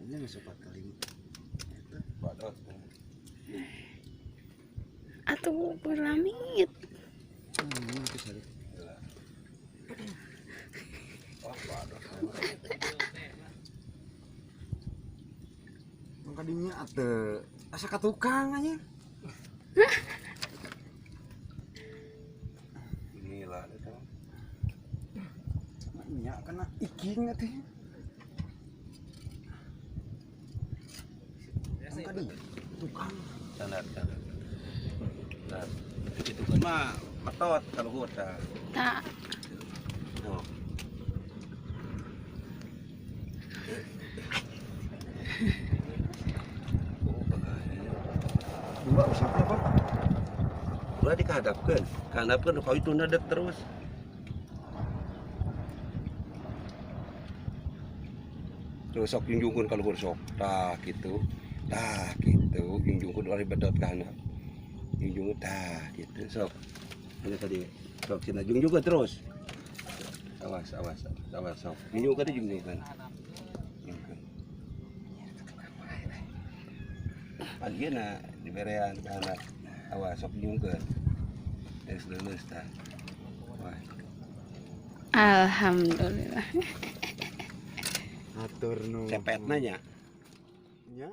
Ini masuk 4 kali. Eta. Badot. Atuh berlamit. Itu sari. Oh, badot. Mangka dinya atuh asa ka tukang anjing. Inilah itu. Nya kena iking atuh. Mangka di tukang. Standar, standar. Nah, itu kan mah metot kalau gua tah. Tak. Tuh. Oh, bahaya. Dua usapna, Pak. Ulah dikahadapkeun. Kahadapkeun kau itu nadek terus. Terus sok junjungkeun ka luhur sok. Tah kitu. Tah kitu junjungkeun ulah dibedot ka handap. Junjung tah kitu sok. Ada tadi sok cenah jungjungkeun terus. Awas awas awas sok. Junjungkeun teh junjungkeun. Junjungkeun. Pagina diberean ka handap. Awas sok junjungkeun. Geus leuleus tah. Wah. Alhamdulillah. Atur nuhun. Cepetna nya. Nya.